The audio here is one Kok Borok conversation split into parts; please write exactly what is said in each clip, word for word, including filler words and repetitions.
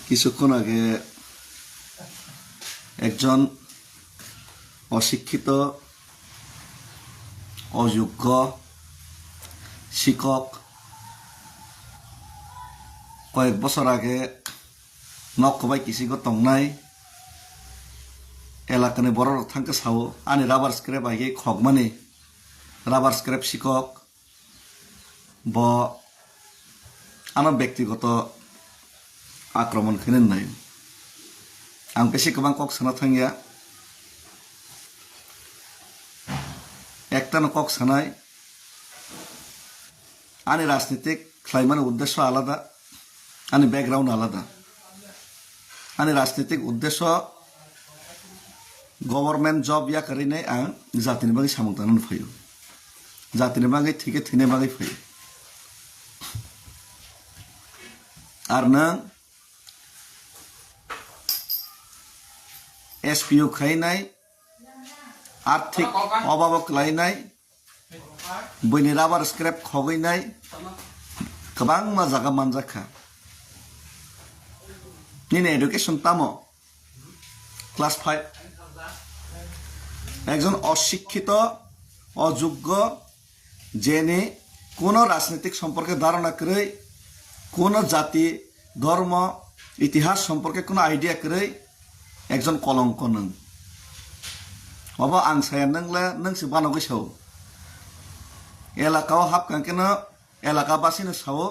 কিছুক্ষণ আগে একজন অশিক্ষিত, অযোগ্য শিক্ষক, কয়েক বছর আগে নকশা bai kisingo tongnai elakani bororok thangkhe sao, ani rubber scrap bai khokmani, rubber scrap sikok, bo ano bektigoto akromon khainani nai. Ang besi kwbang kok sana thangya, ektano kok sanai, ani rajnitik khlaimani uddesho alada, ani background alada. Ani rajnitik uddesho government job ya kwrwinai ang jatini bagwi samung tangnani phaio, jatini bagwi thike thwinai bagwi phaio. Ar nwng S P U khainai, arthik obabo kwlainai, buini rubber scrap khogwinai kwbangma jaga manjakha. Nini education tamo? Class five. একজন অশিক্ষিত, অযোগ্য, যিনি কোনো রাজনৈতিক সম্পর্কে ধারণা করেই, কোনো জাতি, ধর্ম, ইতিহাস সম্পর্কে কোনো idea করেই একজন কলঙ্ক নং। Obo ang saya, nwngle nwng se banogwi sao. Elaka o hapkang keno elaka basino sao,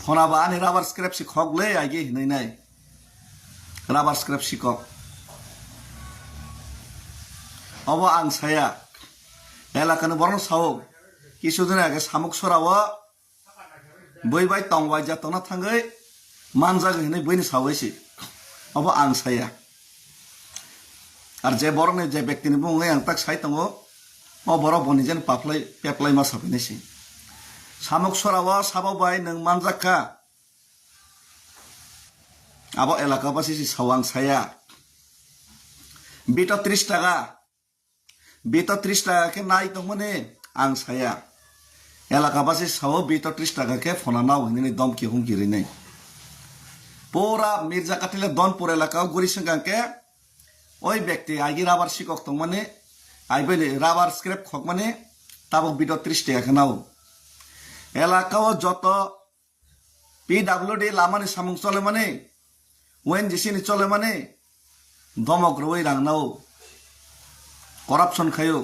phonaba ani rubber scrap se khok le aige hinwi nai. Rubber scrap sikok. Obo ang saya. Elakani borokno sao. Kisu din age Samuk Sora o bui bai tong waija tongna thangwi manjak hinwi buini sawi si. Obo ang saya. Ar je borokni je bektini bumungwi ang tak sai tongo, o borok boni jen paplai, peplai ma sapinai si. Samuk Sora o sabo bai nwng manjak kha. Abo elaka basi si sao ang saya. Bito tris taka. Bito tris taka khe nai tongmani ang saya. Elaka basi sao bito tris taka khe phona nao hinwi domki humki rinai. Pura Mirza Katila Donpur elaka o guri swngkang khe oi bekti aigi rubber sikok tongmani, aibeni rubber scrap khokmani tabuk bito tris taka khe nao. Elaka o joto P W D lamani samung cholemani, O N G C ni cholemani, domok rwui rang nao, corruption khaio,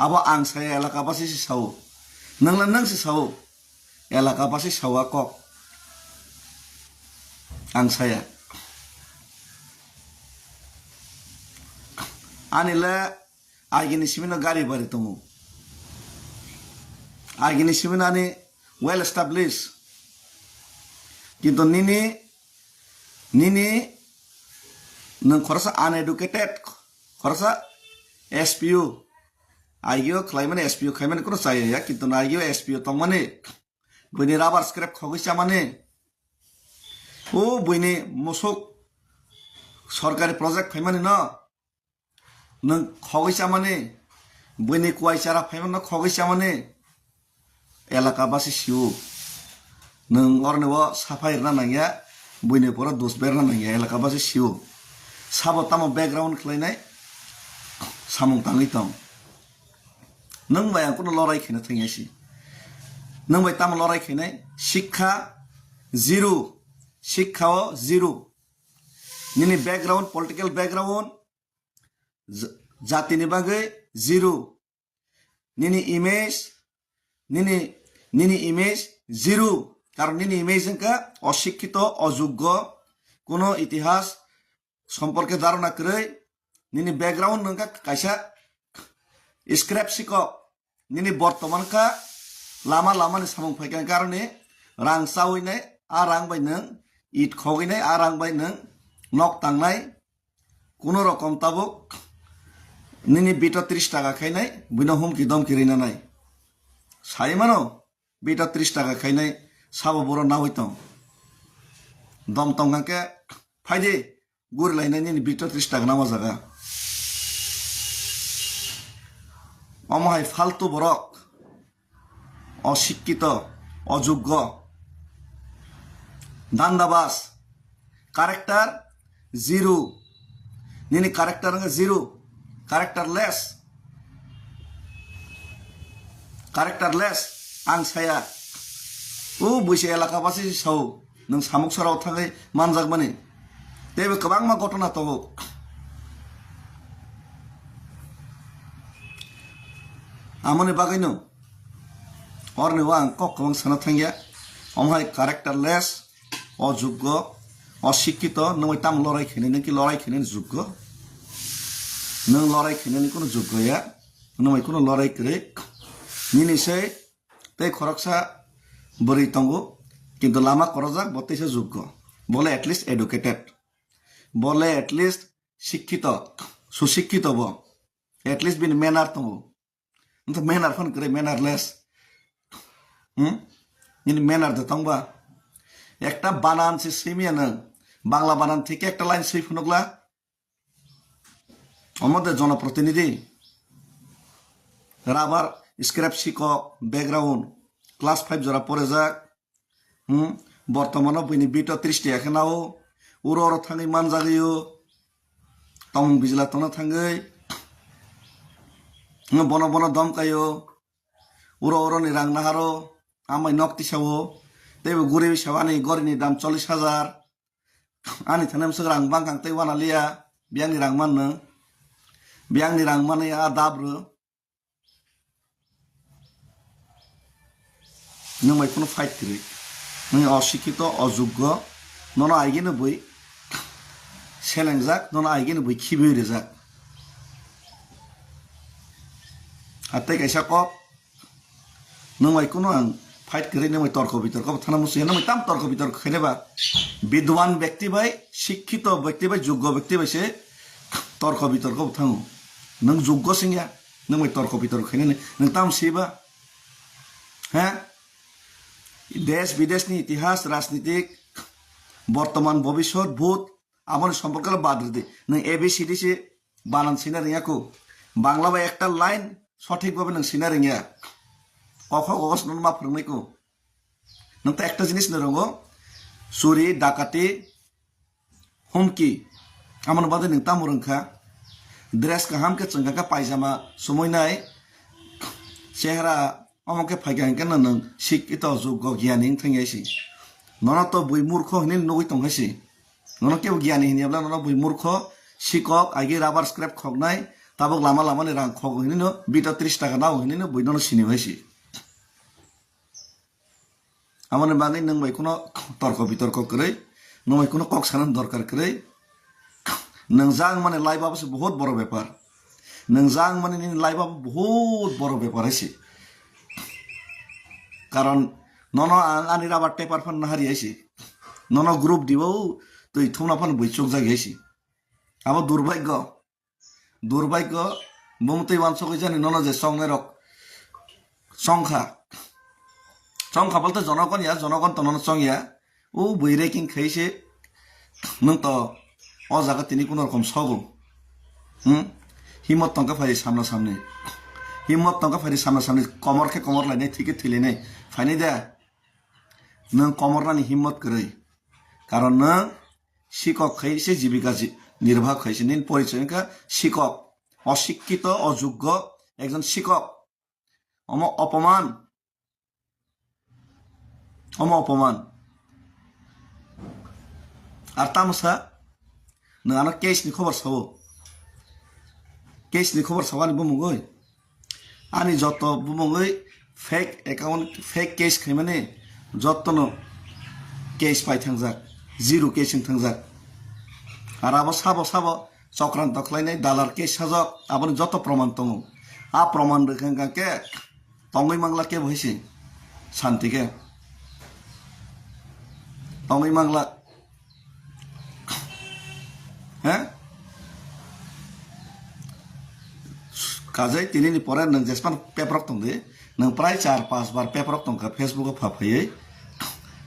abo ang saya elaka basi si sao, nwngla nwng si sao, elaka basi sao a kok, ang saya. Ani le Agini simino gari bari tongo. Agini simino ani well established. Kintu nini, nini nwng khoroksa uneducated, khoroksa S P U. Agio khlaimani S P U khaimani kuno chaya ya, kintu agio S P U tongmani. Buini rubber scrap khogwi chamani. O buini musuk sorkari project phaimani no. Nwng khogwi chamani, buini kuwai chara phaimano khogwi chamani, elaka basi sio. Nwng orni o saphai rwna nangya, buini poro dos berna nangya, elaka basi sio. Sabo tamo background khlainai, samung tangwi tong. Nwng bai ang kuno lorai khaina thangya si. Nwng bai tamo lorai khainai, sikha zero, sikha o zero. Nini background, political background, ja-, jatini bagwi zero. Nini image, nini, nini image zero. Karon nini image wngkha osikkito, ojoggo, kuno itihas somporke dharona kwrwi. Nini background wngkha kaisa scrap sikok. Nini bortoman kha lama lama ni samung phaikha karone rang chawi nai, a rang bai nwng it khogwi nai, a rang bai nwng nok tangnai, kuno rokom tabuk nini bito tris taka khainai, buino humki domki rina nai. Sai mano, bito tris taka khainai, sabo boro nawi tong. Dom tong hwnkhe, phaidi, guri lainai nini bito tris taka nama jaga. Omo hai faltu borok, osikkito, ojoggo. Dandabas. Character zero. Nini character wngkha zero. Characterless. Characterless. Ang saya. O buisi elaka basi sao. Nwng samuk sarao thangwi manjakmani. Teibo kwbangma ghotona tongo. Amoni bagwino orni o ang kok kwbang sana thangya. Omo hai characterless, ojuggo, osikkito, nwng bai tamo lorai khainani, ki lorai khainani juggo? Nwng lorai khainani kunu juggo ya, nwng bai kunu lorai kwrwi. Nini se tei khoroksa bwrwi tongo, kintu lama korojak, bo teisa juggo. Bole at least educated. Bole at least sikkito, susikkito bo. At least bini manner tongo. Nto manner phano kwrwi, mannerless. Hmm? Nini manner de tongba. Ekta banan se simi ano. Bangla banan thike ekta line swi phunukla. Omo de jonoprotinidhi. Rubber, scrap sikok, background. Class five jora porejak. Hmm? Bortomano buini bito tris tiya khe nao. Uro oro thangwi manjagwi o. Tongmung bijla tongna thangwi. Hmm, bono bono dom kaio. Uro oro ni rang naharo. Amai nok tisao. Teibo guri bisao ani gori ni dam chollish hajar. Ani thani bwswk rang bangkang tei wana liya. Biyang ni rang manno. Biyang ni rang manwi a dabru. Nwng bai phano fight kwrwi. Nwng osikkito, ojuggo, nono aigeno bui selengjak, nono aigeno bui khibiwi rijak. Ar tei kaisa kok, nwng bai kuno ang fight kwrwi, nwng bai torko bitorko bo thana musuya, nwng bai tam torko bitorko khainai ba? Bidwan bekti bai, sikkito bekti bai, juggo bekti bai se torko bitorko bo thango. Nwng juggo singya, nwng bai torko bitorko khainani, nwng tam siba? He? Desh bideshni itihas, rajnitik, bortoman, bobisot, bhut, aboni somporke bad ridi. Nwng A B C D se banan sina ringya ko. Bangla bai ekta line sothik bhabe nwng sina ringya. Kokho kokos nwng ma phwrwngnai ko. Nwng ta ekta jinis no rongo, suri, dakati, humki. Amoni bagwi nwng tamo rwngkha? Dress kaham khe chwngkha khe paijama sumui nai, chehra omo khe phaikha hinkhe no nwng sikkito juggo giyani wng thangya si. Nono to bui murkho hinwi nugwi tong hai si. Nono kebo giyani hinyabla nono bui murkho, sikok, agi rubber scrap khoknai, tabuk lama lama ni rang khogo hinwi no bito tris taka nao hinwi no bui nono sini hai si. Amoni bagwi nwng bai kuno torko bitorko kwrwi, nwng bai kuno kok sanani dorkar kwrwi. Nwng jang mani life abo se bahut boro bepar. Nwng jang mani nini life abo bahut boro bepar hai se. Karon nono ang ani rubber taper phan nahari hai se. Nono group dibo twi thumna phan bui chukjak hai se. Abo durbhagyo. Durbhagyo, bumtwi wansugwi jani nono je chongnairok chongkha. Chongkha bolte jonogon ya, jonogon to nono chongya. O bui raking khai se nwng to o jaga tini kuno rokom sogo. Hmm? Himmot tongkha phai samna samni. Himmot tongkha phai samna samni, komor khe komor lainai, thwi khe thwi lainai. Phainai da. Nwng komor nani himmot kwrwi. Karon nwng sikok khai se jibika ji-, nirbah khai se. Nini porichoi wngkha sikok. Osikkito, ojuggo, ekjon sikok. Omo opoman. Omo opoman. Ar tamsa, nwng ano case ni khobor sao. Case ni khobor sao ani bumungwi. Ani joto bumungwi fake account, fake case khaimani jotono case pai thangjak, zero case wng thangjak. Ar abo sabo sabo chokranto khlainai dalar case sajak, aboni joto proman tongo. A proman rwkha hwnkha khe tongwi mangla kebo hai se santi khe. Tongwi mangla. He? Kajai tini ni pore nwng jespan paper rok tong di. Nwng prai char pas bar paper rok tongkha Facebook o pha phaiwi.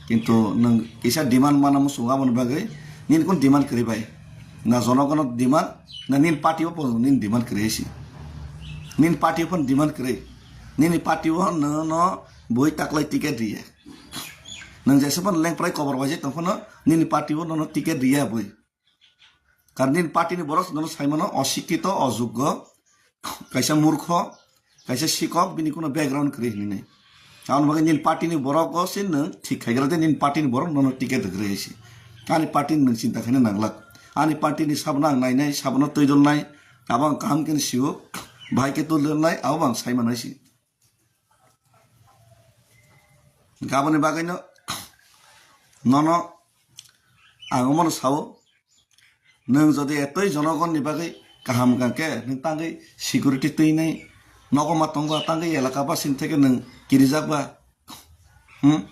Kintu nwng kisa demand mana muchungo aboni bagwi. Nini kun demand kwrwi bai? Na jonogono demand, na nini party o pono nini demand kwrwi hai si. Nini party o pono demand kwrwi. Nini party o no, no bui taklai ticket riya. Nwng jesa phano lengprai kobor bai je tong phano nini party bo nono ticket riya bwi. Karon nini party ni borok nono sai mano osikito, ojuggo, kaisa murkho, kaisa sikok, bini kuno background kwrwi hinwi nai. Aboni bagwi nini party ni borok o se nwng thik khai gra de, nini party ni borok nono ticket rwgwi si. Ani party ni nwng chinta khaina nanglak. Ani party ni sabono ang nainai, sabono twi dolnai, abo ang kaham khe sio, bahai khe twi dolnai, abo ang sai manai si. Aboni bagwi no, nono ang omono sao, nwng jodi etoi jonogonni bagwi kaham wngkha khe, nwng tangwi security twinai, nogo ma tongo tangwi elaka basing theke nwng kirijak ba? Hmm?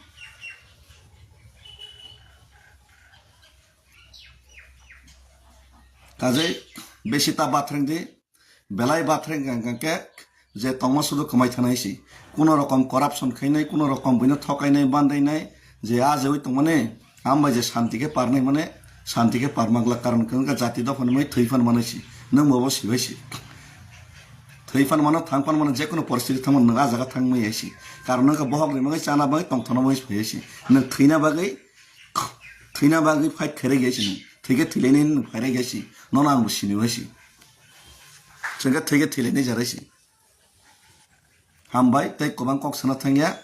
Kajai besi ta bathreng di, belai bathreng wngkha khe je tongma sudu kwmai thanai si. Kuno rokom corruption khainai, kuno rokom buino thokainai, bandainai, je a jewi tongmani, ambai je shanti khe parnai mane, shanti khe parma glak karon wngkha jati dophani mai thwi phan manai si. Nwng bo bo sibai si. Thwi phan mano, thang phan mano, je kono poristiti thang mano, nwng a jaga thang mai si. Karon wngkha bohok ni bagwi, chana bagwi, tongthokna bagwi phai si. Nwng thwina bagwi, thwina bagwi fight khairek ya si nwng. Thwikhe thwilainai nwng phairai ya si. Nono ang bo sini bai si. Chwngkhe thwikhe thwilainai jarai si. Hambai tei kwbang kok sana thangya.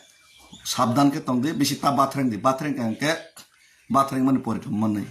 Sabdan khe tongdi, bisi ta bathreng di. Bathreng khe hwnkhe bathreng mani poritom manwi.